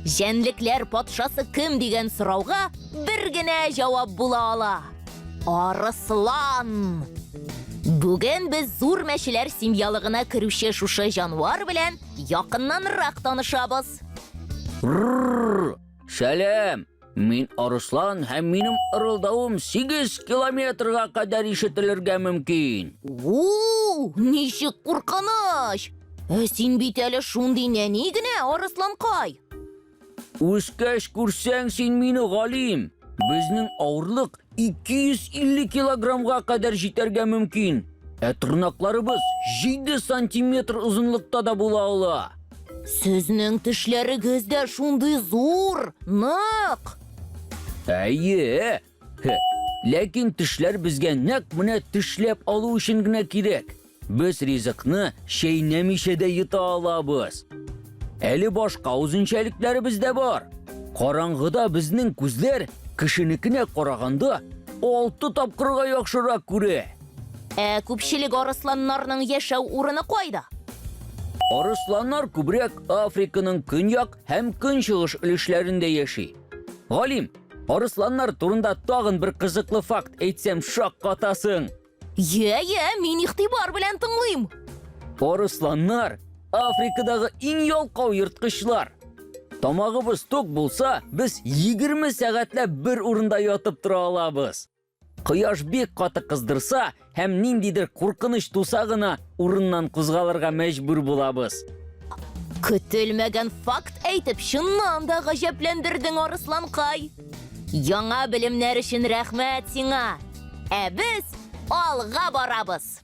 Җәнлекләр патшасы кем дигән сорауга бер генә җавап була ала. Арыслан! Бүген без зур мәчеләр семьялыгына керүче шушы җанвар белән якыннанрак танышабыз. Рррр! Сәлам! Мин арыслан һәм минем ырылдавым 8 километрга кадәр ишетелергә мөмкин. У, ничек куркыныч! Ә син бит әле шундый нәни генә, арысланкай. Үскәч күрсәң син мине, галим. Безнең авырлык 250 килограммга кадәр җитәргә мөмкин. Ә тырнакларыбыз 7 сантиметр озынлыкта да була ала. Сезнең тешләрегез дә шундый зур, нык. Әйе. Хе. Ләкин тешләр безгә нәкъ менә тешләп алу өчен генә кирәк. Без ризыкны чәйнәмичә дә йота алабыз. Әле башка үзенчәлекләребез дә бар. Караңгыда безнең күзләр кешенекенә караганда 6 тапкырга яхшырак күрә. Ә күпчелек арысланнарның яшәү урыны кайда? Арысланнар күбрәк Африканың көньяк һәм көнчыгыш өлешләрендә яши. Галим, арысланнар турында тагын бер кызыклы факт әйтсәм шаккатасың. Йә, йә, мин игътибар белән тыңлыйм. Арысланнар Африкадагы иң ялкау ерткычлар. Тамагыбыз тук булса, без 20 сәгатьләп бер урында ятып тора алабыз. Кояш бик каты кыздырса һәм ниндидер куркыныч туса гына урыннан кузгалырга мәҗбүр булабыз. Көтелмәгән факт әйтеп, чыннан да гаҗәпләндердең, Арысланкай. Яңа белемнәр өчен рәхмәт сиңа. Ә без алга барабыз.